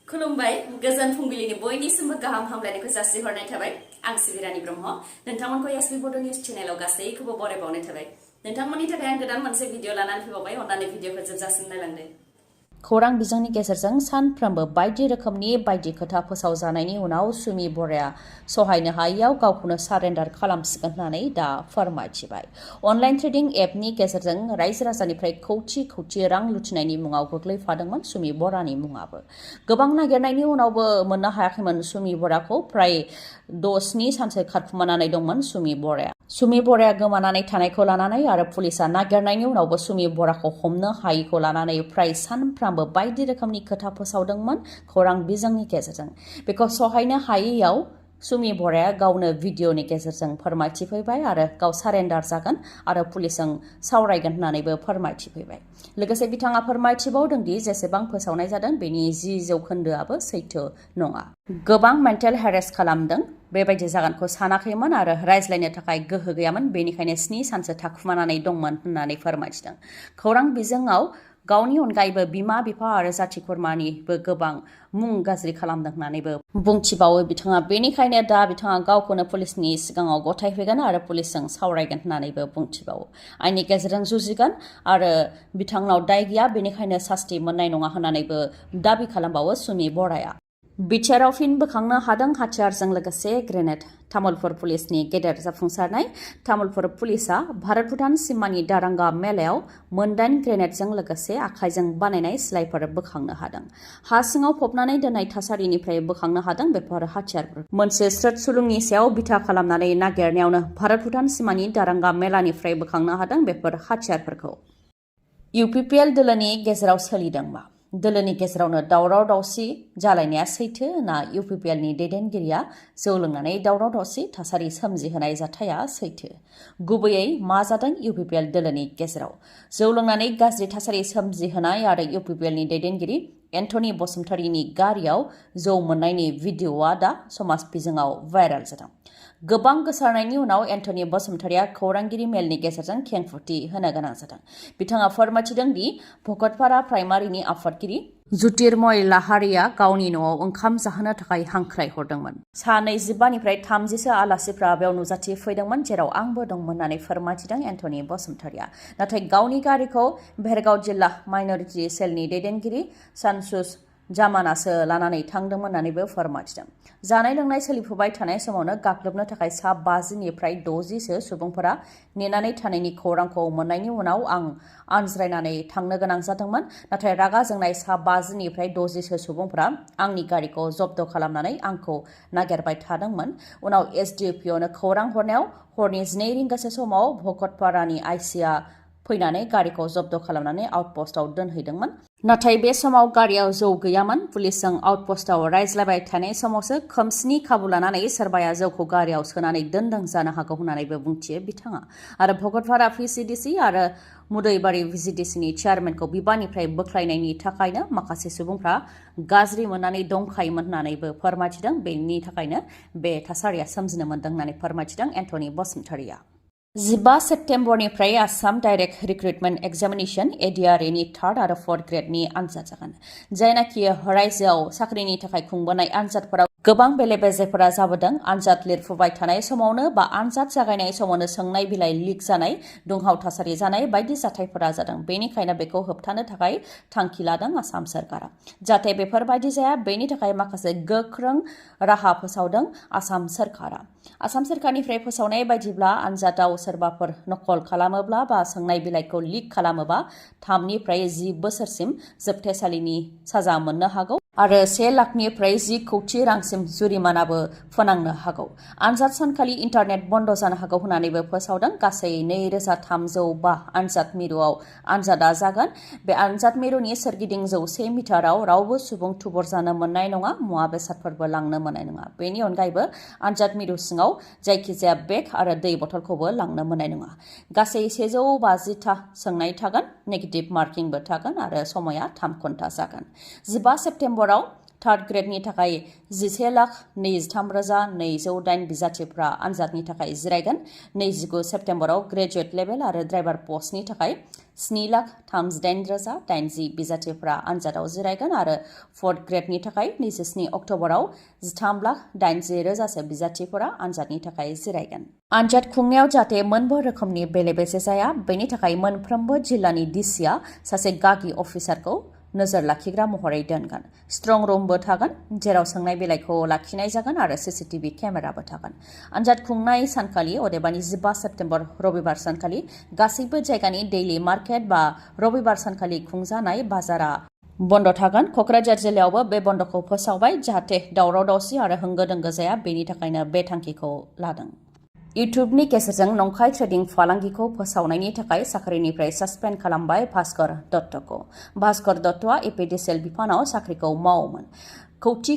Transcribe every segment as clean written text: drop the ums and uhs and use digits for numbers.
खुलुमबाय गोजोन फुंबिलिनि बयनिसिमबो गाहाम हामलायनायखौ जासिहरनाय थाबाय आं सिबि रानी ब्रह्म नोंथांमोनखौ एसबी बड निउज चेनेलाव गासैखौबो बरायबावनाय थाबाय नोंथांमोननि थाखाय आं गोदान मोनसे भिडिअ लानानै फैबावबाय अन्नानै भिडिअखौ जोबजासिम नायलांदो खौरां बिजोंनि गेजेरजों सानफ्रोमबो बायदि रोखोमनि बायदि खोथा फोसावजानायनि उनाव सुमि बराया सहायनो हायैयाव गावखौनो सारेन्डार खालामसिगोन होननानै दा फोरमायथिबाय। अनलाइन ट्रेडिं एपनि गेजेरजों रायजो राजानिफ्राय खौथि रां लुथिनायनि मुङाव गोग्लैफादोंमोन सुमि बरानि मुङाबो। गोबां नागिरनायनि उनावबो मोननो हायाखैमोन सुमि बराखौ। प्राय 6-7 सानसो खारखुमानानै दंमोन सुमि बराया। सुमि बराया गोमानानै थानायखौ लानानै आरो पुलिसा नागिरनायनि उनावबो सुमि बराखौ हमनो हायैखौ लानानै प्राय सानफ्रामबो बायदि रोखोमनि खोथा फोसावदोंमोन खौरां बिजोंनि गेजेरजों। बेखौ सहायनो हायैयाव सुमि बराया गावनो भिडिअनि गेजेरजों फोरमायथिफैबाय आरो गाव सारेन्डार जागोन आरो पुलिसजों सावरायगोन होननानैबो फोरमायथिफैबाय। लोगोसे बिथाङा फोरमायथिबावदों दि जेसेबां फोसावनाय जादों बेनि 10% सैथो नङा। गोबां मेन्टेल हेरेस खालामदों, बेबायदि जागोनखौ सानाखैमोन आरो रायज्लायनो थाखाय गोहो गैयामोन, बेनिखायनो 7 सानसो थाखुमानानै दंमोन होननानै फोरमायथिदों। खौरां बिजोङाव गावनि अनगायैबो बिमा बिफा आरो जाथि खुरमानिबो गोबां मुं गाज्रि खालामदों होननानैबो बुंथिबावो बिथाङा। बेनिखायनो दा बिथाङा गावखौनो पुलिसनि सिगाङाव गथायफैगोन आरो पुलिसजों सावरायगोन होननानैबो बुंथिबावो। आयेननि गेजेरजों जुजिगोन आरो बिथांनाव दाय गैया, बेनिखायनो सास्ति मोननाय नङा होननानैबो दाबि खालामबावो सुमि बराया। बिटिआरआव फिन बोखांनो हादों हाथियारजों लोगोसे ग्रेनेड। तामुलपुर पुलिसनि गेदेर जाफुंसारनाय। तामुलपुर पुलिसा भारत-भुटान सिमानि दारांगा मेलायाव 9 ग्रेनेडजों लोगोसे आखाइजों बानायनाय सिलाइफोर बोखांनो हादों। हा सिङाव फबनानै दोननाय थासारिनिफ्राय बोखांनो हादों बेफोर हाथियारफोर। मोनसे स्रोत सुलुंनि सायाव बिथा खालामनानै नागिरनायावनो भारत-भुटान सिमानि दारांगा मेलानिफ्राय बोखांनो हादों बेफोर हाथियारफोरखौ। UPPL दोलोनि गेजेराव सोलिदों मा? दोलोनि गेजेरावनो दावराव-दावसि जालायनाया सैथो ना UPPLनि दैदेनगिरिया जौ लोंनानै दावराव-दावसि थासारि सोमजिहोनाय जाथाया सैथो? गुबैयै मा जादों UPPL दोलोनि गेजेराव? जौ लोंनानै गाज्रि थासारि सोमजिहोनाय आरो UPPLनि दैदेनगिरि एन्टनी बसुमतारीनि गारियाव जौ मोननायनि भिडिअ'आ दा समाज बिजोङाव भाइरेल जादों। गोबां गोसारनायनि उनाव एन्टनी बसुमतारीया खौरांगिरि मेलनि गेजेरजों खेंफोरथि होनो गोनां जादों। बिथाङा फोरमायथिदों दि भकतपारा प्राइमारिनि आफादगिरि ज्योतिर्मय लाहारीया गावनि न'आव ओंखाम जाहोनो थाखाय हांख्रायहरदोंमोन। सा 25निफ्राय 30सो आलासिफ्रा बेयाव नुजाथिफैदोंमोन, जेराव आंबो दंमोन होननानै फोरमायथिदों एन्टनी बसुमतारीया। नाथाय गावनि गारिखौ भेरगाव जिल्ला माइनरिटि सेलनि दैदेनगिरि सानसुस जामानासो लानानै थांदोंमोन होननानैबो फोरमायथिदों। जानाय लोंनाय सोलिफुबाय थानाय समावनो गाग्लोबनो थाखाय सा 50निफ्राय 60सो सुबुंफोरा नेनानै थानायनि खौरांखौ मोननायनि उनाव आं आनज्रायनानै थांनो गोनां जादोंमोन। नाथाय रागा जोंनाय सा 50निफ्राय 60सो सुबुंफोरा आंनि गारिखौ जब्द खालामनानै आंखौ नागिरबाय थादोंमोन। उनाव SDPOनो खौरां हरनायाव हरनि 12 रिंगासो समाव भकतपारानि आइसिआ फैनानै गारिखौ जब्द खालामनानै आउटपस्टआव दोनहैदोंमोन। नाथाय बे समाव गारियाव जौ गैयामोन। पुलिसजों आउटपस्टआव रायज्लायबाय थानाय समावसो खोमसिनि खाबु लानानै सोरबाया जौखौ गारियाव सोनानै दोनदों जानो हागौ होननानैबो बुंथियो बिथाङा। आरो भकतपारा VCDC आरो मुदैबारि VCDCनि चेयारमेनखौ बिबाननिफ्राय बोख्लायनायनि थाखायनो माखासे सुबुंफ्रा गाज्रि मोननानै दंखायोमोन होननानैबो फोरमायथिदों। बेनि थाखायनो बे थासारिया सोमजिनो मोन्दों होननानै फोरमायथिदों एन्टनी बसुमतारीया। 15 सेप्तेम्बरनिफ्राय आसाम डाइरेक्ट रिक्रुटमेन्ट एग्जामिनेसन ADREनि 3rd आरो 4th ग्रेडनि आनजाद जागोन। जायनाखि रायजोआव साख्रिनि थाखाय खुंबोनाय आनजादफोराव गोबां बेले-बेजेफोरा जाबोदों। आनजाद लिरफुबाय थानाय समावनो बा आनजाद जागायनाय समावनो सोंनाय बिलाइ लिक जानाय, दुंहाव थासारि जानाय बायदि जाथायफोरा जादों। बेनिखायनो बेखौ होबथानो थाखाय थांखि लादों आसाम सरकारा। जाहाथे बेफोरबायदि जाया बेनि थाखाय माखासे गोख्रों राहा फोसावदों आसाम सरकारा। आसाम सरकारनिफ्राय फोसावनाय बायदिब्ला आनजादाव सोरबाफोर नकल खालामोब्ला बा सोंनाय बिलाइखौ लिक खालामोबा 3निफ्राय 10 बोसोरसिम जोबथेसालिनि साजा मोननो हागौ आरो 1 लाखनिफ्राय 10 कौटि रांसिम जुरिमानाबो फोनांनो हागौ। आनजाद सानखालि इन्टारनेट बन्द जानो हागौ होननानैबो फोसावदों। गासै 2305 आनजाद मिरुआव आनजादा जागोन। बे आनजाद मिरुनि सोरगिदिं 100 मिटाराव रावबो सुबुं थुबुर जानो मोननाय नङा, मुवा बेसादफोरबो लांनो मोननाय नङा। बेनि अनगायैबो आनजाद मिरु सिङाव जायखिजाया बेग आरो दै बथलखौबो लांनो मोननाय नङा। गासै 150टा सोंनाय थागोन, नेगेटिभ मार्किंबो थागोन आरो समया 3 घन्टा जागोन। 15 सेप्तेम्बराव थार्ड ग्रेडनि थाखाय 11,23,208 बिजाथिफोरा आनजादनि थाखाय जिरायगोन। 29 सेप्तेम्बराव ग्रेजुवेट लेभेल आरो ड्राइभार पस्टनि थाखाय 7,38,080 बिजाथिफोरा आनजादाव जिरायगोन आरो फर्थ ग्रेडनि थाखाय 27 अक्ट'बराव 13,80,000 बिजाथिफोरा आनजादनि थाखाय जिरायगोन। आनजाद खुंनायाव जाहाथे मोनबो रोखोमनि बेले-बेजे जाया बेनि थाखाय मोनफ्रोमबो जिल्लानि डिसिआ सासे गागि अफिसारखौ नोजोर लाखिग्रा महरै दोनगोन। स्ट्रं रुमबो थागोन जेराव सोंनाय बिलाइखौ लाखिनाय जागोन आरो सीसीटीवी केमेराबो थागोन। आनजाद खुंनाय सानखालि अदेबानि 15 सेप्तेम्बर रबिबार सानखालि गासैबो जायगानि डेइलि मार्केट बा रबिबार सानखालि खुंजानाय बाजारा बन्द थागोन। क'क्राझार जिल्लायावबो बे बन्दखौ फोसावबाय जाहाथे दावराव-दावसि आरो होंगो-दोंगो जाया बेनि थाखायनो बे थांखिखौ लादों। इउटुबनि गेजेरजों नंखाय ट्रेडिं फालांगिखौ फोसावनायनि थाखाय साख्रिनिफ्राय सासपेन्ड खालामबाय भास्कर दत्तखौ। भास्कर दत्तआ एपिडिसिएल बिफानाव साख्रिखौ मावोमोन। कौटि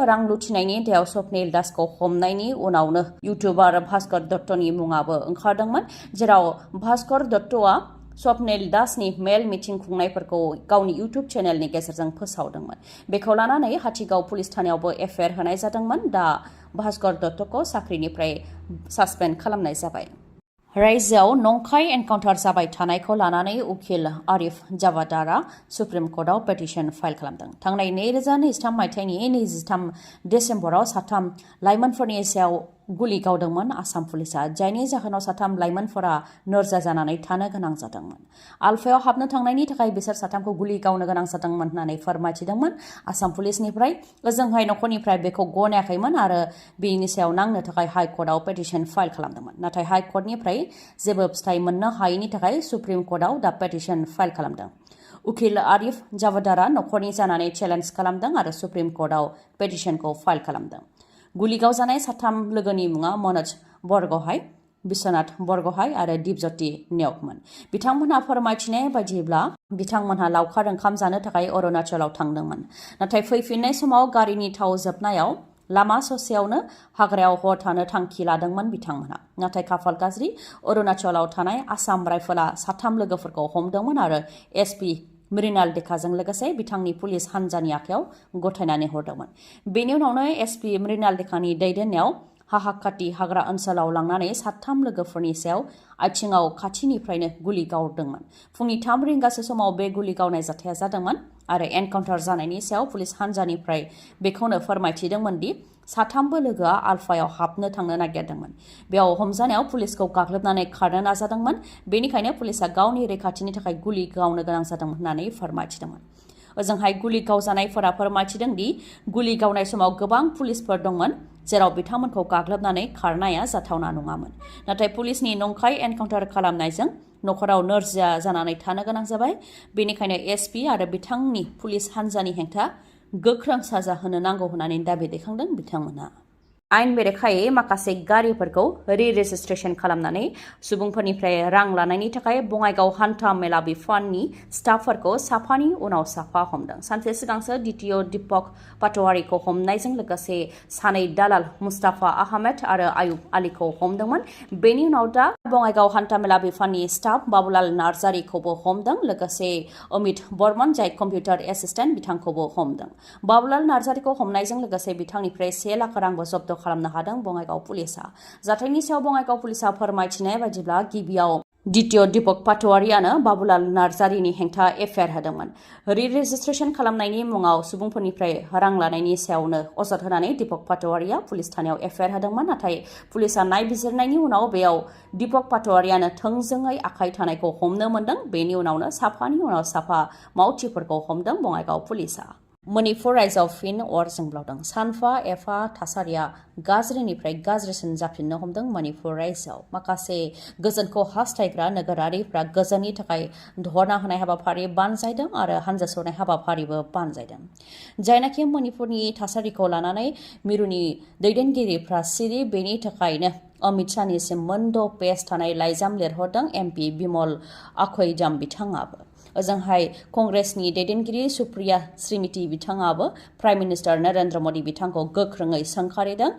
रां लुथिनायनि दायाव स्वप्निल दासखौ हमनायनि उनावनो इउटुबार भास्कर दत्तनि मुङाबो ओंखारदोंमोन, जेराव भास्कर दत्तआ स्वप्निल दासनि मेल मिटिं खुंनायफोरखौ गावनि इउटुब चेनेलनि गेजेरजों फोसावदोंमोन। बेखौ लानानै हाथिगाव पुलिस थानायावबो एफआइआर होनाय जादोंमोन। दा भास्कर दत्तखौ साख्रिनिफ्राय सासपेन्ड खालामनाय जाबाय। रायजोआव नंखाय एनकाउन्टार जाबाय थानायखौ लानानै उकिल आरिफ जावादारआ सुप्रिम कर्टआव पेटिशन फाइल खालामदों। थांनाय 2023 मायथाइनि 23 दिसेम्बराव 3 लाइमोनफोरनि सायाव गुलि गावदोंमोन आसाम पुलिसआ, जायनि जाहोनाव 3 लाइमोनफोरा नोरजिया जानानै थानो गोनां जादोंमोन। आलफायाव हाबनो थांनायनि थाखाय बिसोर 3खौ गुलि गावनो गोनां जादोंमोन होननानै फोरमायथिदोंमोन आसाम पुलिसनिफ्राय। ओजोंहाय नखरनिफ्राय बेखौ गनायाखैमोन आरो बेनि सायाव नांनो थाखाय हाइ कर्टआव पेटिशन फाइल खालामदोंमोन। नाथाय हाइ कर्टनिफ्राय जेबो फिथाय मोननो हायैनि थाखाय सुप्रिम कर्टआव दा पेटिशन फाइल खालामदों। उकिल आरिफ जावादारआ नखरनि जानानै चेलेन्ज खालामदों आरो सुप्रिम कर्टआव पेटिशनखौ फाइल खालामदों। गुलि गावजानाय 3 लोगोनि मुङा मनज बरगहाय, बिश्वनाथ बरगहाय आरो दिपज्योति नेवकमोन। बिथांमोनहा फोरमायथिनाय बायदिब्ला बिथांमोनहा लावखार ओंखाम जानो थाखाय अरुणाचलाव थांदोंमोन। नाथाय फैफिननाय समाव गारिनि थाव जोबनायाव लामा ससेयावनो हाग्रायाव हर थानो थांखि लादोंमोन बिथांमोनहा। नाथाय खाफाल गाज्रि अरुणाचलाव थानाय आसाम राइफलआ 3 लोगोफोरखौ हमदोंमोन आरो एसपि मृणाल देकाजों लोगोसे बिथांनि पुलिस हान्जानि आखायाव गथायनानै हरदोंमोन। बेनि उनावनो एसपि मृणाल देकानि दैदेननायाव हाहाकाटी हाग्रा ओनसोलाव लांनानै 3 लोगोफोरनि सायाव आथिङाव खाथिनिफ्रायनो गुलि गावदोंमोन। फुंनि 3 रिंगासो समाव बे गुलि गावनाय जाथाया जादोंमोन आरो एनकाउन्टार जानायनि सायाव पुलिस हान्जानिफ्राय बेखौनो फोरमायथिदोंमोन दि 3बो लोगोआ आलफायाव हाबनो थांनो नागिरदोंमोन। बेयाव हमजानायाव पुलिसखौ गाग्लोबनानै खारनो नाजादोंमोन, बेनिखायनो पुलिसआ गावनि रैखाथिनि थाखाय गुलि गावनो गोनां जादोंमोन होननानै फोरमायथिदोंमोन। ओजोंहाय गुलि गावजानायफोरा फोरमायथिदों दि गुलि गावनाय समाव गोबां पुलिसफोर दंमोन, जेराव बिथांमोनखौ गाग्लोबनानै खारनाया जाथावना नङामोन। नाथाय पुलिसनि नंखाय एनकाउन्टार खालामनायजों नखराव नोरजिया जानानै थानो गोनां जाबाय। बेनिखायनो एसपि आरो बिथांनि पुलिस हान्जानि हेंथा गोख्रों साजा होनो नांगौ होननानै दाबि दैखांदों बिथांमोनहा। आयेन बेरेखायै माखासे गारिफोरखौ रि-रेजिस्ट्रेशन खालामनानै सुबुंफोरनिफ्राय रां लानायनि थाखाय बङाइगाव हान्था मेला बिफाननि स्टाफफोरखौ साफानि उनाव साफा हमदों। सानसे सिगांसो डिटिअ दीपक पाटवारीखौ हमनायजों लोगोसे 2 दालाल मुस्ताफा आहमेद आरो आयुब आलीखौ हमदोंमोन। बेनि उनाव दा बङाइगाव हान्था मेला बिफाननि स्टाफ बाबुलाल नार्जारिखौबो हमदों, लोगोसे अमित बर्मन जाय कम्पिउटार एसिस्टेन्ट बिथांखौबो हमदों। बाबुलाल नार्जारिखौ हमनायजों लोगोसे बिथांनिफ्राय 1 लाख रांबो जब्द खालामनो हादों बङाइगाव पुलिसआ। जाथायनि सायाव बङाइगाव पुलिसआ फोरमायथिनाय बायदिब्ला गिबियाव डिटिअ दीपक पाटवारीयानो बाबुलाल नार्जारिनि हेंथा एफआइआर होदोंमोन। रि-रेजिस्ट्रेशन खालामनायनि मुङाव सुबुंफोरनिफ्राय रां लानायनि सायावनो अजद होनानै दीपक पाटवारीया पुलिस थानायाव एफआइआर होदोंमोन। नाथाय पुलिसआ नायबिजिरनायनि उनाव बेयाव दीपक पाटवारीयानो थोंजोङै आखाइ थानायखौ हमनो मोन्दों। बेनि उनावनो साफानि उनाव साफा मावथिफोरखौ हमदों बङाइगाव पुलिसआ। मणिपुर रायजोआव फिन अर जोंब्लावदों। सानफा एफा थासारिया गाज्रिनिफ्राय गाज्रिसिन जाफिननो हमदों मणिपुर रायजोआव। माखासे गोजोनखौ हास्थायग्रा नोगोरारिफ्रा गोजोननि थाखाय धर्ना होनाय हाबाफारि बानजायदों आरो हानजा सुरनाय हाबाफारिबो बानजायदों। जायनाखि मणिपुरनि थासारिखौ लानानै मिरुनि दैदेनगिरिफ्रा सिरि, बेनि थाखायनो अमित शाहनिसिम मोनद' पेज थानाय लाइजाम लिरहरदों एमपि बिमल आखयजाम बिथाङाबो। ओजोंहाय कंग्रेसनि दैदेनगिरि सुप्रिया श्रीमती बिथाङाबो प्राइम मिनिस्टार नरेन्द्र मदि बिथांखौ गोख्रोङै सोंखारिदों।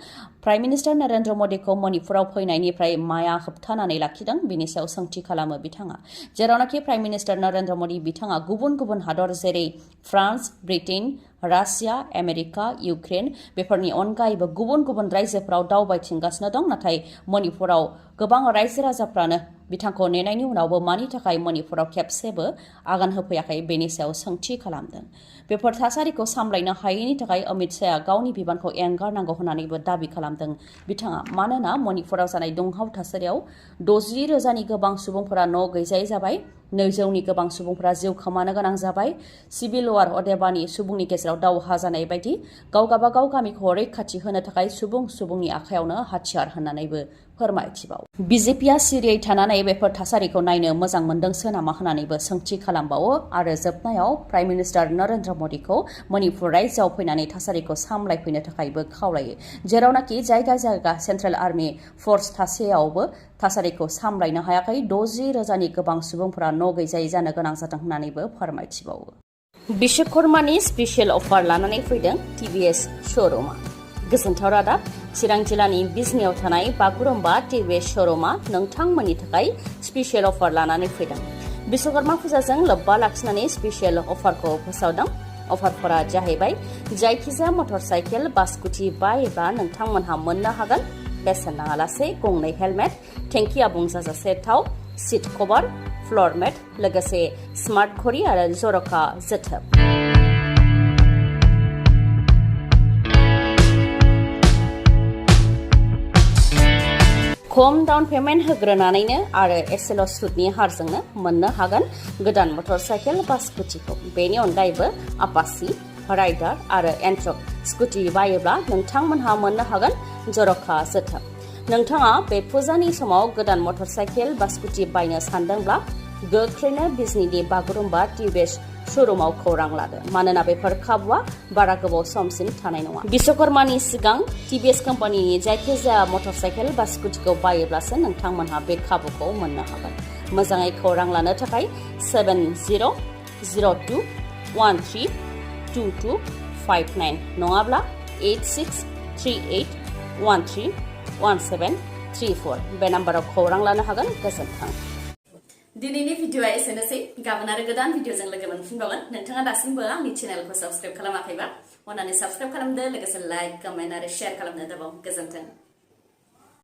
प्राइम मिनिस्टार नरेन्द्र मदिखौ मणिपुराव फैनायनिफ्राय माया होबथानानै लाखिदों बेनि सायाव सोंथि खालामो बिथाङा। जेरावनाखि प्राइम मिनिस्टार नरेन्द्र मदि बिथाङा गुबुन गुबुन हादर जेरै France, Britain, Russia, America, Ukraine बेफोरनि अनगायैबो गुबुन गुबुन रायजोफोराव दावबायथिंगासिनो दं। नाथाय मणिपुराव गोबां रायजो राजाफ्रानो बिथांखौ नेनायनि उनावबो मानि थाखाय मणिपुराव खेबसेबो आगान होफैयाखै बेनि सायाव सोंथि खालामदों। बेफोर थासारिखौ सामलायनो हायैनि थाखाय अमित शाहआ गावनि बिबानखौ एंगारनांगौ होननानैबो दाबि खालामदों बिथाङा। मानोना मणिपुराव जानाय दुंहाव थासारियाव 60,000नि गोबां सुबुंफोरा न' गैजायै जाबाय, 200नि गोबां सुबुंफोरा जिउ खोमानो गोनां जाबाय। सिभिल वार अदेबानि सुबुंनि गेजेराव दावहा जानाय बायदि गावगाबागाव गामिखौ रैखाथि होनो थाखाय सुबुंनि आखायावनो हाथियार होननानैबो फोरमायथिबाव। बिजेपिआ सिरियै थानानै बेफोर थासारिखौ नायनो मोजां मोनदोंसो नामा होननानैबो सोंथि खालामबावो आरो जोबनायाव प्राइम मिनिस्टार नरेन्द्र मदिखौ मणिपुर रायजोआव फैनानै थासारिखौ सामलायफैनो थाखायबो खावलायो, जेरावनाखि जायगा जायगा सेन्ट्रेल आर्मि फर्स थासेयावबो थासारिखौ सामलायनो हायाखै। 60,000नि गोबां सुबुंफोरा न' गैजायै जानो गोनां जादों होननानैबो फोरमायथिबावो। बिश्वकर्मानि स्पेसियेल अफार लानानै फैदों टिभिएस श'रुमा। गोजोनथाव रादाब, चिरां जिल्लानि बिजनियाव थानाय बागुरुम्बा टिभिएस श'रुमा नोंथांमोननि थाखाय स्पेसियेल अफार लानानै फैदों। बिश्वकर्मा फुजाजों लोब्बा लाखिनानै स्पेसियेल अफारखौ फोसावदों। अफारफोरा जाहैबाय जायखिजाया मटर साइकेल बा स्कुटि बायोब्ला नोंथांमोनहा मोननो हागोन बेसेन नाङालासे गंनै हेलमेट, टेंकि आबुं जाजासे थाव, सिट कभार, फ्लर मेट, लोगोसे स्मार्ट घड़ी आरो जर'खा जोथोब। खम डाउन पेमेन्ट होग्रोनानैनो आरो एसेल' सुतनि हारजोंनो मोननो हागोन गोदान मटर साइकेल बा स्कुटिखौ। बेनि अनगायैबो आपाची, राइडार आरो एन्ट्रक स्कुटि बायोब्ला नोंथांमोनहा मोननो हागोन जर'खा जोथोब। नोंथाङा बे फुजानि समाव गोदान मटर साइकेल बा स्कुटि बायनो सानदोंब्ला गोख्रैनो बिजनीनि बागुरुम्बा टिभिएस श'रुमाव खौरां लादो, मानोना बेफोर खाबुआ बारा गोबाव समसिम थानाय नङा। बिश्वकर्मानि सिगां टिभिएस कम्पानिनि जायखिजाया मटर साइकेल बा स्कुटिखौ बायोब्लासो नोंथांमोनहा बे खाबुखौ मोननो हागोन। मोजाङै खौरां लानो थाखाय 7002132259 नङाब्ला 8638131734 बे नाम्बाराव खौरां लानो हागोन। गोजोन्थों। दिनैनि भिडिअआ एसेनोसै। गाबोन आरो गोदान भिडिअजों लोगो मोनफिनबावगोन। नोंथाङा दासिमबो आंनि चेनेलखौ साबस्क्राइब खालामाखैबा अन्नानै साबस्क्राइब खालामदो, लोगोसे लाइक, कमेन्ट आरो शेयार खालामनो दाबाव। गोजोन्थों।